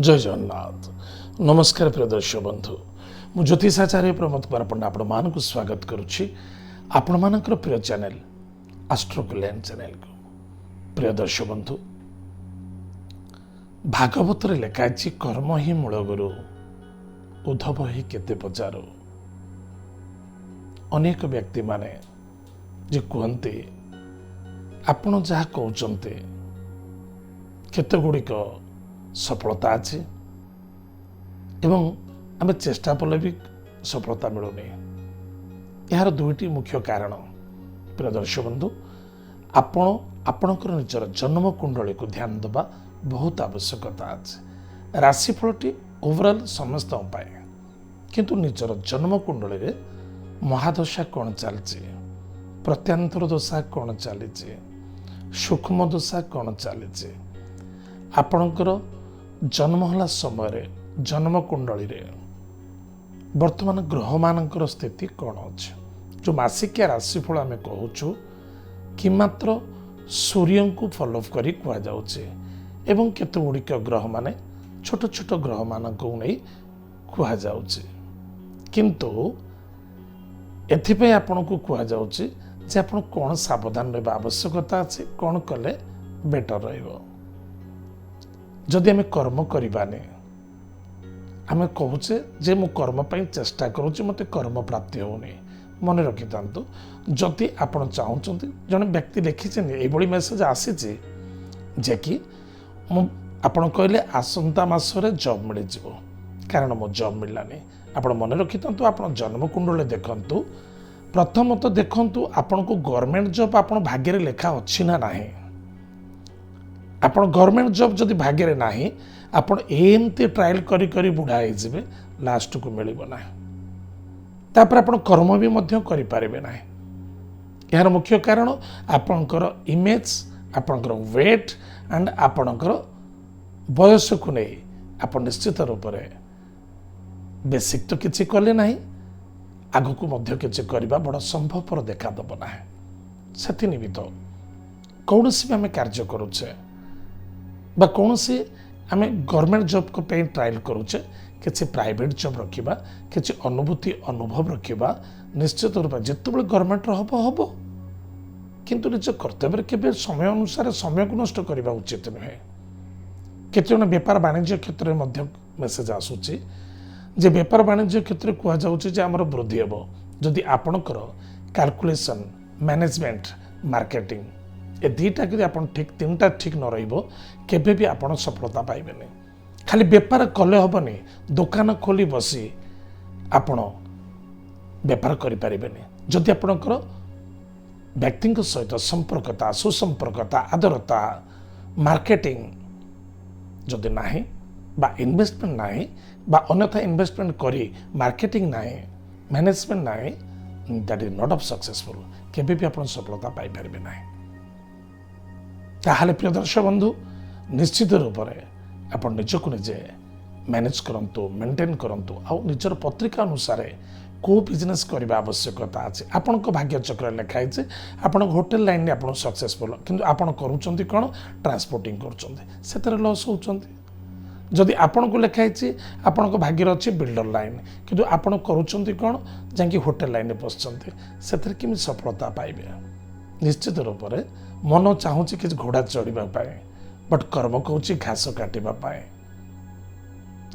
ଜୟ ଜଗନ୍ନାଥ। ନମସ୍କାର ପ୍ରିୟ ଦର୍ଶକ ବନ୍ଧୁ, ମୁଁ ଜ୍ୟୋତିଷାଚାର୍ଯ୍ୟ ପ୍ରମୋଦ କୁମାର ପଣ୍ଡା ଆପଣମାନଙ୍କୁ ସ୍ୱାଗତ କରୁଛି ଆପଣମାନଙ୍କର ପ୍ରିୟ ଚ୍ୟାନେଲ ଆଷ୍ଟ୍ରୋ କଲ୍ୟାଣ ଚ୍ୟାନେଲକୁ। ପ୍ରିୟ ଦର୍ଶକ ବନ୍ଧୁ, ଭାଗବତରେ ଲେଖା ଅଛି, "କର୍ମ ହିଁ ମୂଳ ଗୁରୁ, ଉଦ୍ଧବ ହିଁ କେତେ ପଚାରୁ।" ଅନେକ ବ୍ୟକ୍ତିମାନେ ଯେ କୁହନ୍ତି, ଆପଣ ଯାହା କହୁଛନ୍ତି କେତେ ଗୁଡ଼ିକ ସଫଳତା ଅଛି ଏବଂ ଆମେ ଚେଷ୍ଟା କଲେ ବି ସଫଳତା ମିଳୁନି। ଏହାର ଦୁଇଟି ମୁଖ୍ୟ କାରଣ। ପ୍ରିୟ ଦର୍ଶକ ବନ୍ଧୁ, ଆପଣ ଆପଣଙ୍କର ନିଜର ଜନ୍ମ କୁଣ୍ଡଳୀକୁ ଧ୍ୟାନ ଦେବା ବହୁତ ଆବଶ୍ୟକତା ଅଛି। ରାଶିଫଳଟି ଓଭରଅଲ୍ ସମସ୍ତଙ୍କ ପାଇଁ, କିନ୍ତୁ ନିଜର ଜନ୍ମ କୁଣ୍ଡଳୀରେ ମହାଦଶା କ'ଣ ଚାଲିଛି, ପ୍ରତ୍ୟନ୍ତର ଦଶା କ'ଣ ଚାଲିଛି, ସୂକ୍ଷ୍ମ ଦଶା କ'ଣ ଚାଲିଛି, ଆପଣଙ୍କର ଜନ୍ମ ହେଲା ସମୟରେ ଜନ୍ମ କୁଣ୍ଡଳୀରେ ବର୍ତ୍ତମାନ ଗ୍ରହମାନଙ୍କର ସ୍ଥିତି କ'ଣ ଅଛି। ଯେଉଁ ମାସିକିଆ ରାଶିଫଳ ଆମେ କହୁଛୁ କି ମାତ୍ର ସୂର୍ଯ୍ୟଙ୍କୁ ଫଲୋ କରି କୁହାଯାଉଛି ଏବଂ କେତେ ଗୁଡ଼ିକ ଗ୍ରହମାନେ ଛୋଟ ଛୋଟ ଗ୍ରହମାନଙ୍କୁ ନେଇ କୁହାଯାଉଛି। କିନ୍ତୁ ଏଥିପାଇଁ ଆପଣଙ୍କୁ କୁହାଯାଉଛି ଯେ ଆପଣ କ'ଣ ସାବଧାନ ରହିବା ଆବଶ୍ୟକତା ଅଛି, କ'ଣ କଲେ ବେଟର ରହିବ। ଯଦି ଆମେ କର୍ମ କରିବାନି, ଆମେ କହୁଛେ ଯେ ମୁଁ କର୍ମ ପାଇଁ ଚେଷ୍ଟା କରୁଛି, ମୋତେ କର୍ମ ପ୍ରାପ୍ତି ହେଉନି। ମନେ ରଖିଥାନ୍ତୁ, ଯଦି ଆପଣ ଚାହୁଁଛନ୍ତି, ଜଣେ ବ୍ୟକ୍ତି ଲେଖିଛନ୍ତି, ଏଇଭଳି ମେସେଜ ଆସିଛି ଯେ କି ମୁଁ ଆପଣ କହିଲେ ଆସନ୍ତା ମାସରେ ଜବ୍ ମିଳିଯିବ, କାରଣ ମୋ ଜବ୍ ମିଳିଲାନି। ଆପଣ ମନେ ରଖିଥାନ୍ତୁ, ଆପଣ ଜନ୍ମକୁଣ୍ଡଳୀ ଦେଖନ୍ତୁ। ପ୍ରଥମତଃ ଦେଖନ୍ତୁ ଆପଣଙ୍କୁ ଗଭର୍ଣ୍ଣମେଣ୍ଟ ଜବ୍ ଆପଣ ଭାଗ୍ୟରେ ଲେଖା ଅଛି ନା ନାହିଁ। ଆପଣ ଗଭର୍ଣ୍ଣମେଣ୍ଟ ଜବ୍ ଯଦି ଭାଗ୍ୟରେ ନାହିଁ, ଆପଣ ଏମିତି ଟ୍ରାଏଲ୍ କରି କରି ବୁଢ଼ା ହେଇଯିବେ, ଲାଷ୍ଟକୁ ମିଳିବ ନାହିଁ। ତାପରେ ଆପଣ କର୍ମ ବି ମଧ୍ୟ କରିପାରିବେ ନାହିଁ। ଏହାର ମୁଖ୍ୟ କାରଣ ଆପଣଙ୍କର ଇମେଜ୍, ଆପଣଙ୍କର ୱେଟ୍ ଆଣ୍ଡ ଆପଣଙ୍କର ବୟସକୁ ନେଇ ଆପଣ ନିଶ୍ଚିତ ରୂପରେ ବେସିକ୍ ତ କିଛି କଲେ ନାହିଁ, ଆଗକୁ ମଧ୍ୟ କିଛି କରିବା ବଡ଼ ସମ୍ଭବପର ଦେଖାଦେବ ନାହିଁ। ସେଥି ନିମିତ୍ତ କୌଣସି ବି ଆମେ କାର୍ଯ୍ୟ କରୁଛେ ବା କୌଣସି ଆମେ ଗଭର୍ଣ୍ଣମେଣ୍ଟ ଜବ୍ ପାଇଁ ଟ୍ରାଏଲ୍ କରୁଛେ, କିଛି ପ୍ରାଇଭେଟ୍ ଜବ୍ ରଖିବା, କିଛି ଅନୁଭୂତି ଅନୁଭବ ରଖିବା। ନିଶ୍ଚିତ ରୂପେ ଯେତେବେଳେ ଗଭର୍ଣ୍ଣମେଣ୍ଟର ହେବ ହେବ, କିନ୍ତୁ ନିଜ କର୍ତ୍ତବ୍ୟରେ କେବେ ସମୟ ଅନୁସାରେ ସମୟକୁ ନଷ୍ଟ କରିବା ଉଚିତ ନୁହେଁ। କେତେଜଣ ବେପାର ବାଣିଜ୍ୟ କ୍ଷେତ୍ରରେ ମଧ୍ୟ ମେସେଜ ଆସୁଛି ଯେ ବେପାର ବାଣିଜ୍ୟ କ୍ଷେତ୍ରରେ କୁହାଯାଉଛି ଯେ ଆମର ବୃଦ୍ଧି ହେବ, ଯଦି ଆପଣଙ୍କର କାଲକୁଲେସନ୍, ମ୍ୟାନେଜମେଣ୍ଟ, ମାର୍କେଟିଂ ଏ ଦୁଇଟା ଯଦି ଆପଣ ଠିକ୍, ତିନିଟା ଠିକ୍ ନ ରହିବ, କେବେ ବି ଆପଣ ସଫଳତା ପାଇବେନି। ଖାଲି ବେପାର କଲେ ହେବନି। ଦୋକାନ ଖୋଲି ବସି ଆପଣ ବେପାର କରିପାରିବେନି, ଯଦି ଆପଣଙ୍କର ବ୍ୟକ୍ତିଙ୍କ ସହିତ ସମ୍ପର୍କତା, ସୁସମ୍ପର୍କତା, ଆଦରତା, ମାର୍କେଟିଂ ଯଦି ନାହିଁ ବା ଇନଭେଷ୍ଟମେଣ୍ଟ ନାହିଁ ବା ଅନ୍ୟଥା ଇନଭେଷ୍ଟମେଣ୍ଟ କରି ମାର୍କେଟିଂ ନାହିଁ, ମ୍ୟାନେଜମେଣ୍ଟ ନାହିଁ, that is not of successful. କେବେ ବି ଆପଣ ସଫଳତା ପାଇପାରିବେ ନାହିଁ। ତାହେଲେ ପ୍ରିୟ ଦର୍ଶକ ବନ୍ଧୁ, ନିଶ୍ଚିତ ରୂପରେ ଆପଣ ନିଜକୁ ନିଜେ ମ୍ୟାନେଜ୍ କରନ୍ତୁ, ମେଣ୍ଟେନ୍ କରନ୍ତୁ ଆଉ ନିଜର ପତ୍ରିକା ଅନୁସାରେ କେଉଁ ବିଜନେସ୍ କରିବା ଆବଶ୍ୟକତା ଅଛି। ଆପଣଙ୍କ ଭାଗ୍ୟଚକ୍ରରେ ଲେଖା ହେଇଛି ଆପଣଙ୍କ ହୋଟେଲ ଲାଇନରେ ଆପଣ ସକ୍ସେସଫୁଲ୍, କିନ୍ତୁ ଆପଣ କରୁଛନ୍ତି କ'ଣ? ଟ୍ରାନ୍ସପୋର୍ଟିଂ କରୁଛନ୍ତି, ସେଥିରେ ଲସ୍ ହେଉଛନ୍ତି। ଯଦି ଆପଣଙ୍କୁ ଲେଖା ହେଇଛି ଆପଣଙ୍କ ଭାଗ୍ୟରେ ଅଛି ବିଲ୍ଡର ଲାଇନ୍, କିନ୍ତୁ ଆପଣ କରୁଛନ୍ତି କ'ଣ? ଯାଇକି ହୋଟେଲ ଲାଇନରେ ବସିଛନ୍ତି, ସେଥିରେ କେମିତି ସଫଳତା ପାଇବେ? ନିଶ୍ଚିତ ରୂପରେ ମନ ଚାହୁଁଛି କିଛି ଘୋଡ଼ା ଚଢ଼ିବା ପାଇଁ, ବଟ୍ କର୍ମ କହୁଛି ଘାସ କାଟିବା ପାଇଁ।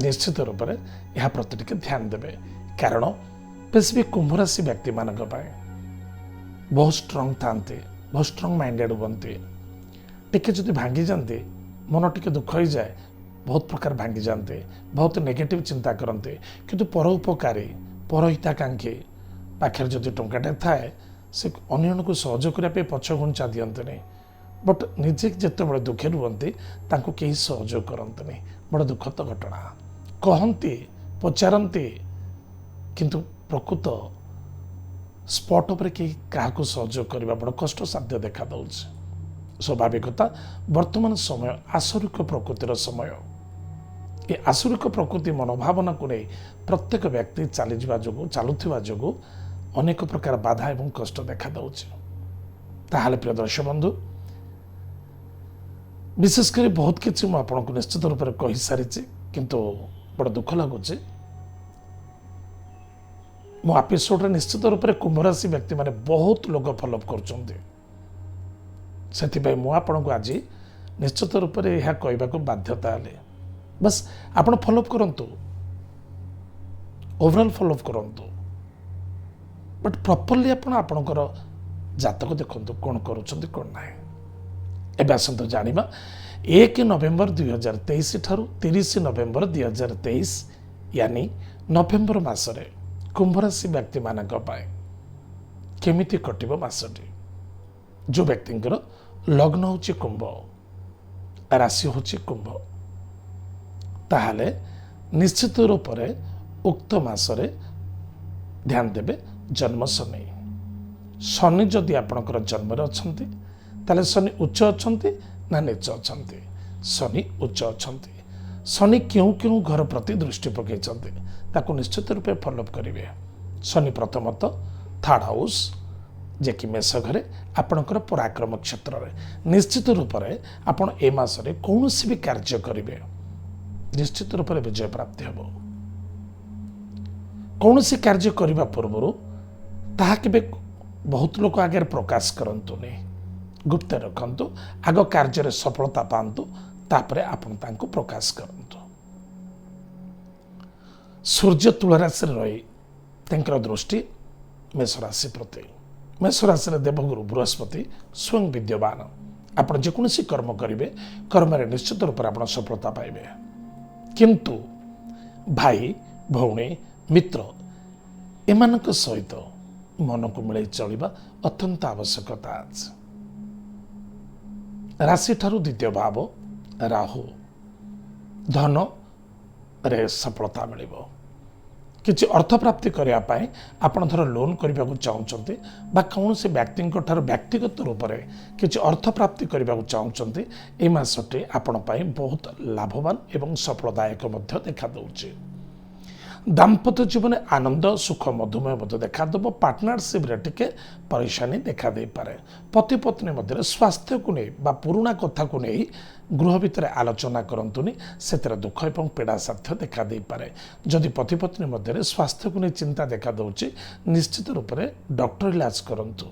ନିଶ୍ଚିତ ରୂପରେ ଏହା ପ୍ରତି ଟିକେ ଧ୍ୟାନ ଦେବେ, କାରଣ ବେଶୀ ବି କୁମ୍ଭରାଶି ବ୍ୟକ୍ତିମାନଙ୍କ ପାଇଁ ବହୁତ ଷ୍ଟ୍ରଙ୍ଗ ଥାନ୍ତି, ବହୁତ ଷ୍ଟ୍ରଙ୍ଗ ମାଇଣ୍ଡେଡ଼ ହୁଅନ୍ତି। ଟିକେ ଯଦି ଭାଙ୍ଗିଯାଆନ୍ତି, ମନ ଟିକେ ଦୁଃଖ ହେଇଯାଏ, ବହୁତ ପ୍ରକାର ଭାଙ୍ଗିଯାଆନ୍ତି, ବହୁତ ନେଗେଟିଭ୍ ଚିନ୍ତା କରନ୍ତି। କିନ୍ତୁ ପରୋପକାରୀ, ପରହିତାକାଂକ୍ଷୀ, ପାଖରେ ଯଦି ଟଙ୍କାଟେ ଥାଏ, ସେ ଅନ୍ୟମାନଙ୍କୁ ସହଯୋଗ କରିବା ପାଇଁ ପଛଘୁଞ୍ଚା ଦିଅନ୍ତିନି। ବଟ୍ ନିଜେ ଯେତେବେଳେ ଦୁଃଖରେ ରୁହନ୍ତି, ତାଙ୍କୁ କେହି ସହଯୋଗ କରନ୍ତିନି। ବଡ଼ ଦୁଃଖଦ ଘଟଣା। କହନ୍ତି, ପଚାରନ୍ତି, କିନ୍ତୁ ପ୍ରକୃତ ସ୍ପଟ୍ ଉପରେ କେହି କାହାକୁ ସହଯୋଗ କରିବା ବଡ଼ କଷ୍ଟସାଧ୍ୟ ଦେଖାଦେଉଛି। ସ୍ୱାଭାବିକତା, ବର୍ତ୍ତମାନ ସମୟ ଆସୁରିକ ପ୍ରକୃତିର ସମୟ। ଏ ଆସୁରିକ ପ୍ରକୃତି ମନୋଭାବନାକୁ ନେଇ ପ୍ରତ୍ୟେକ ବ୍ୟକ୍ତି ଚାଲିଯିବା ଯୋଗୁଁ, ଚାଲୁଥିବା ଯୋଗୁଁ ଅନେକ ପ୍ରକାର ବାଧା ଏବଂ କଷ୍ଟ ଦେଖାଦେଉଛି। ତାହେଲେ ପ୍ରିୟ ଦର୍ଶକ ବନ୍ଧୁ, ବିଶେଷ କରି ବହୁତ କିଛି ମୁଁ ଆପଣଙ୍କୁ ନିଶ୍ଚିତ ରୂପରେ କହିସାରିଛି। କିନ୍ତୁ ବଡ଼ ଦୁଃଖ ଲାଗୁଛି, ମୋ ଏପିସୋଡ଼ରେ ନିଶ୍ଚିତ ରୂପରେ କୁମ୍ଭରାଶି ବ୍ୟକ୍ତିମାନେ ବହୁତ ଲୋକ ଫଲୋଅପ୍ କରୁଛନ୍ତି। ସେଥିପାଇଁ ମୁଁ ଆପଣଙ୍କୁ ଆଜି ନିଶ୍ଚିତ ରୂପରେ ଏହା କହିବାକୁ ବାଧ୍ୟତା ହେଲି। ବାସ୍, ଆପଣ ଫଲୋଅପ୍ କରନ୍ତୁ, ଓଭରଅଲ୍ ଫଲୋଅପ୍ କରନ୍ତୁ, ବଟ୍ ପ୍ରପରଲି ଆପଣ ଆପଣଙ୍କର ଜାତକ ଦେଖନ୍ତୁ, କ'ଣ କରୁଛନ୍ତି କ'ଣ ନାହିଁ। ଏବେ ଆସନ୍ତୁ ଜାଣିବା 1 ନଭେମ୍ବର 2023 ଠାରୁ 30 ନଭେମ୍ବର 2023, ୟାନି ନଭେମ୍ବର ମାସରେ କୁମ୍ଭରାଶି ବ୍ୟକ୍ତିମାନଙ୍କ ପାଇଁ କେମିତି କଟିବ ମାସଟି। ଯେଉଁ ବ୍ୟକ୍ତିଙ୍କର ଲଗ୍ନ ହେଉଛି କୁମ୍ଭ, ରାଶି ହେଉଛି କୁମ୍ଭ, ତାହେଲେ ନିଶ୍ଚିତ ରୂପରେ ଉକ୍ତ ମାସରେ ଧ୍ୟାନ ଦେବେ ଜନ୍ମ ଶନି। ଶନି ଯଦି ଆପଣଙ୍କର ଜନ୍ମରେ ଅଛନ୍ତି, ତାହେଲେ ଶନି ଉଚ୍ଚ ଅଛନ୍ତି ନା ନୀଚ ଅଛନ୍ତି? ଶନି ଉଚ୍ଚ ଅଛନ୍ତି। ଶନି କେଉଁ କେଉଁ ଘର ପ୍ରତି ଦୃଷ୍ଟି ପକାଇଛନ୍ତି, ତାକୁ ନିଶ୍ଚିତ ରୂପେ ଫଲୋଅପ୍ କରିବେ। ଶନି ପ୍ରଥମତଃ ଥାର୍ଡ଼ ହାଉସ୍, ଯେ କି ମେଷ ଘରେ, ଆପଣଙ୍କର ପରାକ୍ରମ କ୍ଷେତ୍ରରେ। ନିଶ୍ଚିତ ରୂପରେ ଆପଣ ଏ ମାସରେ କୌଣସି ବି କାର୍ଯ୍ୟ କରିବେ, ନିଶ୍ଚିତ ରୂପରେ ବିଜୟ ପ୍ରାପ୍ତି ହେବ। କୌଣସି କାର୍ଯ୍ୟ କରିବା ପୂର୍ବରୁ ତାହା କେବେ ବହୁତ ଲୋକ ଆଗରେ ପ୍ରକାଶ କରନ୍ତୁନି, ଗୁପ୍ତ ରଖନ୍ତୁ। ଆଗ କାର୍ଯ୍ୟରେ ସଫଳତା ପାଆନ୍ତୁ, ତାପରେ ଆପଣ ତାଙ୍କୁ ପ୍ରକାଶ କରନ୍ତୁ। ସୂର୍ଯ୍ୟ ତୁଳା ରାଶିରେ ରହି ତାଙ୍କର ଦୃଷ୍ଟି ମେଷ ରାଶି ପ୍ରତି। ମେଷ ରାଶିରେ ଦେବଗୁରୁ ବୃହସ୍ପତି ସ୍ୱୟଂ ବିଦ୍ୟମାନ। ଆପଣ ଯେକୌଣସି କର୍ମ କରିବେ, କର୍ମରେ ନିଶ୍ଚିତ ରୂପରେ ଆପଣ ସଫଳତା ପାଇବେ। କିନ୍ତୁ ଭାଇ, ଭଉଣୀ, ମିତ୍ର ଏମାନଙ୍କ ସହିତ ମନକୁ ମିଳାଇ ଚଳିବା ଅତ୍ୟନ୍ତ ଆବଶ୍ୟକତା ଅଛି। ରାଶିଠାରୁ ଦ୍ୱିତୀୟ ଭାବ ରାହୁ, ଧନରେ ସଫଳତା ମିଳିବ। କିଛି ଅର୍ଥ ପ୍ରାପ୍ତି କରିବା ପାଇଁ ଆପଣ ଧର ଲୋନ୍ କରିବାକୁ ଚାହୁଁଛନ୍ତି ବା କୌଣସି ବ୍ୟକ୍ତିଙ୍କ ଠାରୁ ବ୍ୟକ୍ତିଗତ ରୂପରେ କିଛି ଅର୍ଥ ପ୍ରାପ୍ତି କରିବାକୁ ଚାହୁଁଛନ୍ତି, ଏହି ମାସଟି ଆପଣ ପାଇଁ ବହୁତ ଲାଭବାନ ଏବଂ ସଫଳଦାୟକ ମଧ୍ୟ ଦେଖାଦେଉଛି। ଦାମ୍ପତ୍ୟ ଜୀବନରେ ଆନନ୍ଦ, ସୁଖ, ମଧୁମେହ ମଧ୍ୟ ଦେଖାଦେବ। ପାର୍ଟନରସିପ୍ରେ ଟିକେ ପରେଶାନୀ ଦେଖାଦେଇପାରେ। ପତି ପତ୍ନୀ ମଧ୍ୟରେ ସ୍ୱାସ୍ଥ୍ୟକୁ ନେଇ ବା ପୁରୁଣା କଥାକୁ ନେଇ ଗୃହ ଭିତରେ ଆଲୋଚନା କରନ୍ତୁନି, ସେଥିରେ ଦୁଃଖ ଏବଂ ପୀଡ଼ା ସାଧ୍ୟ ଦେଖାଦେଇପାରେ। ଯଦି ପତି ପତ୍ନୀ ମଧ୍ୟରେ ସ୍ୱାସ୍ଥ୍ୟକୁ ନେଇ ଚିନ୍ତା ଦେଖାଦେଉଛି, ନିଶ୍ଚିତ ରୂପରେ ଡକ୍ଟର ଇଲାଜ କରନ୍ତୁ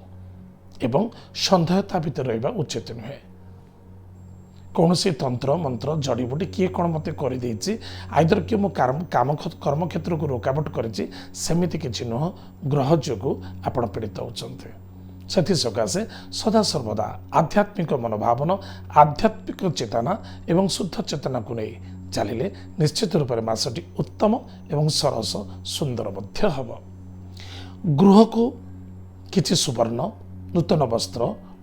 ଏବଂ ସନ୍ଦେହତା ଭିତରେ ରହିବା ଉଚିତ ନୁହେଁ। କୌଣସି ତନ୍ତ୍ର ମନ୍ତ୍ର, ଜଡ଼ିବୁଟି, କିଏ କ'ଣ ମୋତେ କରିଦେଇଛି, ଆଇଦର କିଏ ମୋ କାମ କର୍ମକ୍ଷେତ୍ରକୁ ରୋକାବଟ କରିଛି, ସେମିତି କିଛି ନୁହଁ। ଗ୍ରହ ଯୋଗୁଁ ଆପଣ ପୀଡ଼ିତ ହେଉଛନ୍ତି। ସେଥିସକାଶେ ସଦାସର୍ବଦା ଆଧ୍ୟାତ୍ମିକ ମନୋଭାବନ, ଆଧ୍ୟାତ୍ମିକ ଚେତନା ଏବଂ ଶୁଦ୍ଧ ଚେତନାକୁ ନେଇ ଚାଲିଲେ ନିଶ୍ଚିତ ରୂପରେ ମାସଟି ଉତ୍ତମ ଏବଂ ସରସ ସୁନ୍ଦର ମଧ୍ୟ ହେବ। ଗୃହକୁ କିଛି ସୁବର୍ଣ୍ଣ, ନୂତନ ବସ୍ତ୍ର,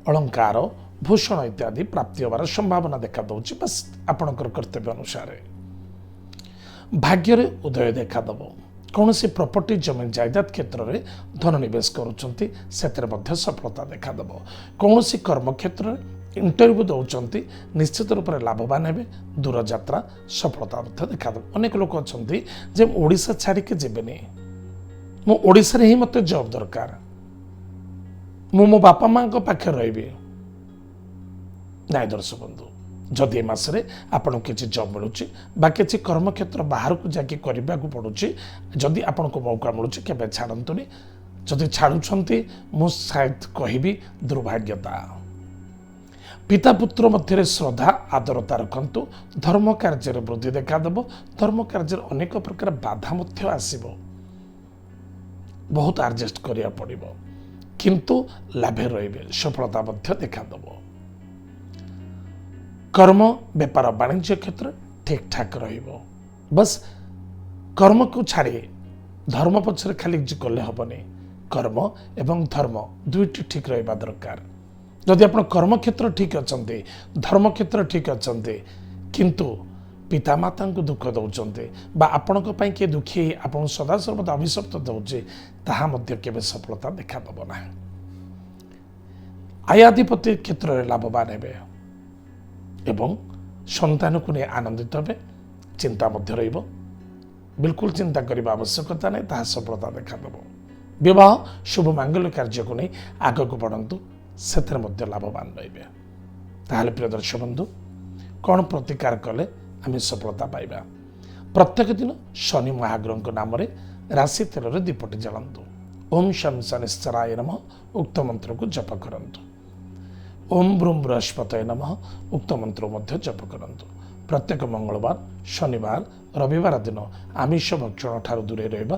ଅଳଙ୍କାର, ଭୂଷଣ ଇତ୍ୟାଦି ପ୍ରାପ୍ତି ହେବାର ସମ୍ଭାବନା ଦେଖାଦେଉଛି। ବାସ୍, ଆପଣଙ୍କର କର୍ତ୍ତବ୍ୟ ଅନୁସାରେ ଭାଗ୍ୟରେ ଉଦୟ ଦେଖାଦେବ। କୌଣସି ପ୍ରପର୍ଟି, ଜମିନ ଜାଇଦାଦ କ୍ଷେତ୍ରରେ ଧନ ନିବେଶ କରୁଛନ୍ତି, ସେଥିରେ ମଧ୍ୟ ସଫଳତା ଦେଖାଦେବ। କୌଣସି କର୍ମକ୍ଷେତ୍ରରେ ଇଣ୍ଟରଭ୍ୟୁ ଦେଉଛନ୍ତି, ନିଶ୍ଚିତ ରୂପରେ ଲାଭବାନ ହେବେ। ଦୂରଯାତ୍ରା ସଫଳତା ମଧ୍ୟ ଦେଖାଦେବ। ଅନେକ ଲୋକ ଅଛନ୍ତି ଯେ ମୁଁ ଓଡ଼ିଶା ଛାଡ଼ିକି ଯିବେନି, ମୁଁ ଓଡ଼ିଶାରେ ହିଁ ମୋତେ ଜବ୍ ଦରକାର, ମୁଁ ମୋ ବାପା ମାଆଙ୍କ ପାଖରେ ରହିବି। ନାଇଁ ଦର୍ଶକ ବନ୍ଧୁ, ଯଦି ଏ ମାସରେ ଆପଣଙ୍କୁ କିଛି ଜବ୍ ମିଳୁଛି ବା କିଛି କର୍ମକ୍ଷେତ୍ର ବାହାରକୁ ଯାଇକି କରିବାକୁ ପଡ଼ୁଛି, ଯଦି ଆପଣଙ୍କୁ ମୌକା ମିଳୁଛି, କେବେ ଛାଡ଼ନ୍ତୁନି। ଯଦି ଛାଡ଼ୁଛନ୍ତି, ମୁଁ ସାୟଦ କହିବି ଦୁର୍ଭାଗ୍ୟତା। ପିତା ପୁତ୍ର ମଧ୍ୟରେ ଶ୍ରଦ୍ଧା ଆଦରତା ରଖନ୍ତୁ। ଧର୍ମ କାର୍ଯ୍ୟରେ ବୃଦ୍ଧି ଦେଖାଦେବ। ଧର୍ମ କାର୍ଯ୍ୟରେ ଅନେକ ପ୍ରକାର ବାଧା ମଧ୍ୟ ଆସିବ, ବହୁତ ଆଡ଼ଜଷ୍ଟ କରିବାକୁ ପଡ଼ିବ, କିନ୍ତୁ ଲାଭେ ରହିବେ, ସଫଳତା ମଧ୍ୟ ଦେଖାଦେବ। କର୍ମ, ବେପାର, ବାଣିଜ୍ୟ କ୍ଷେତ୍ର ଠିକ୍ ଠାକ୍ ରହିବ। ବାସ୍, କର୍ମକୁ ଛାଡ଼ି ଧର୍ମ ପଛରେ ଖାଲି ଗଲେ ହେବନି। କର୍ମ ଏବଂ ଧର୍ମ ଦୁଇଟି ଠିକ୍ ରହିବା ଦରକାର। ଯଦି ଆପଣ କର୍ମକ୍ଷେତ୍ର ଠିକ୍ ଅଛନ୍ତି, ଧର୍ମକ୍ଷେତ୍ର ଠିକ୍ ଅଛନ୍ତି, କିନ୍ତୁ ପିତାମାତାଙ୍କୁ ଦୁଃଖ ଦେଉଛନ୍ତି ବା ଆପଣଙ୍କ ପାଇଁ କିଏ ଦୁଃଖୀ ହେଇ ଆପଣଙ୍କୁ ସଦାସର୍ବଦା ଅଭିଶପ୍ତ ଦେଉଛି, ତାହା ମଧ୍ୟ କେବେ ସଫଳତା ଦେଖାଦେବ ନାହିଁ। ଆୟାଧିପତି କ୍ଷେତ୍ରରେ ଲାଭବାନ ହେବେ ଏବଂ ସନ୍ତାନକୁ ନେଇ ଆନନ୍ଦିତ ହେବେ। ଚିନ୍ତା ମଧ୍ୟ ରହିବ, ବିଲକୁଲ ଚିନ୍ତା କରିବା ଆବଶ୍ୟକତା ନାହିଁ, ତାହା ସଫଳତା ଦେଖାଦେବ। ବିବାହ, ଶୁଭ ମାଙ୍ଗଲ୍ୟ କାର୍ଯ୍ୟକୁ ନେଇ ଆଗକୁ ବଢ଼ନ୍ତୁ, ସେଥିରେ ମଧ୍ୟ ଲାଭବାନ ରହିବେ। ତାହେଲେ ପ୍ରିୟ ଦର୍ଶକ ବନ୍ଧୁ, କ'ଣ ପ୍ରତିକାର କଲେ ଆମେ ସଫଳତା ପାଇବା? ପ୍ରତ୍ୟେକ ଦିନ ଶନି ମହାଗ୍ରହଙ୍କ ନାମରେ ରାଶି ତେଲରେ ଦୀପଟି ଜାଳନ୍ତୁ। ଓମ୍ ଶಂ ଶନିଶ୍ଚରାୟ ନମଃ ଉକ୍ତ ମନ୍ତ୍ରକୁ ଜପ କରନ୍ତୁ। ଓମ୍ ବ୍ରୁಂ ବୃହସ୍ପତୟ ନମଃ ଉକ୍ତ ମନ୍ତ୍ର ମଧ୍ୟ ଜପ କରନ୍ତୁ। ପ୍ରତ୍ୟେକ ମଙ୍ଗଳବାର, ଶନିବାର, ରବିବାର ଦିନ ଆମିଷ ଭକ୍ଷଣ ଠାରୁ ଦୂରେଇ ରହିବା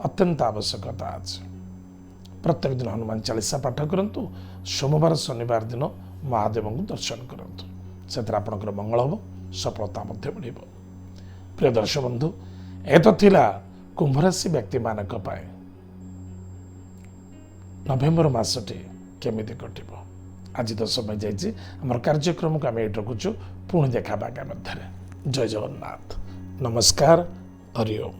ଅତ୍ୟନ୍ତ ଆବଶ୍ୟକତା ଅଛି। ପ୍ରତ୍ୟେକ ଦିନ ହନୁମାନ ଚାଳିଶା ପାଠ କରନ୍ତୁ। ସୋମବାର, ଶନିବାର ଦିନ ମହାଦେବଙ୍କୁ ଦର୍ଶନ କରନ୍ତୁ। ସେଥିରେ ଆପଣଙ୍କର ମଙ୍ଗଳ ହେବ, ସଫଳତା ମଧ୍ୟ ମିଳିବ। ପ୍ରିୟ ଦର୍ଶକ ବନ୍ଧୁ, ଏ ତ ଥିଲା କୁମ୍ଭରାଶି ବ୍ୟକ୍ତିମାନଙ୍କ ପାଇଁ ନଭେମ୍ବର ମାସଟି କେମିତି କଟିବ। ଆଜି ତ ସମୟ ଯାଇଛି, ଆମର କାର୍ଯ୍ୟକ୍ରମକୁ ଆମେ ଏଇଠି ରଖୁଛୁ। ପୁଣି ଦେଖା ଆଗାମୀ ମଧ୍ୟରେ। ଜୟ ଜଗନ୍ନାଥ, ନମସ୍କାର, ହରି ଓମ୍।